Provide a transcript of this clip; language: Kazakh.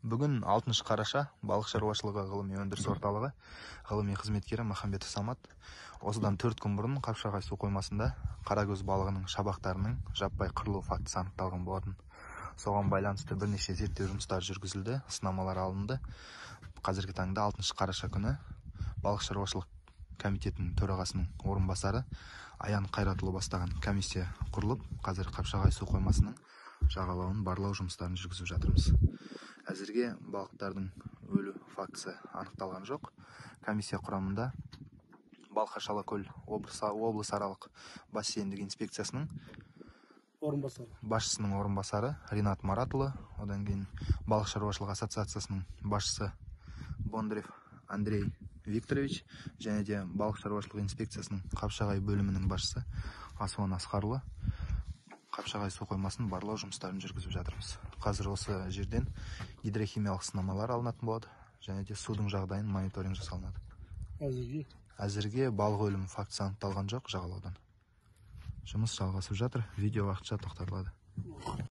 Бүгін 6 қараша, балық шаруашылығы ғылыми өндіріс орталығы ғылыми қызметкері Махамбетов Самат осыдан 4 күн бұрын Қапшағай су қоймасында қаракөз балығының шабақтарының жаппай қырылу фактісі анықталған болатын. Соған байланысты бірнеше зерттеу жұмыстары жүргізілді, сынамалар алынды. Қазіргі таңда 6 қараша күні балық шаруашылық комитетінің төрағасының орынбасары Аян Қайратұлы бастаған комиссия құрылып, қазір Қапшағай су қоймасының жағалауын барлау жұмыстарын жүргізіп жатырмыз. Әзірге балықтардың өлу фактісі анықталған жоқ. Комиссия құрамында Балқаш Алакөл облысаралық бассейндік инспекциясының орынбасары, басшысының орынбасары Ринат Маратұлы, одан кейін балық шаруашылығы ассоциациясының басшысы Бондарев Андрей Викторович және де балық шаруашылығы инспекциясының Қапшағай бөлімінің басшысы Асуан Асқарұлы Қапшағай су қоймасын барлау жұмыстарын жүргізіп жатырмыз. Қазір осы жерден гидрохимиялық сынамалар алынатын болады және де судың жағдайын мониторинг жасалынады. Әзірге балық өлімі фактісі анықталған жоқ жағалаудан. Жұмыс жалғасып жатыр, видео уақытша тоқтатылады.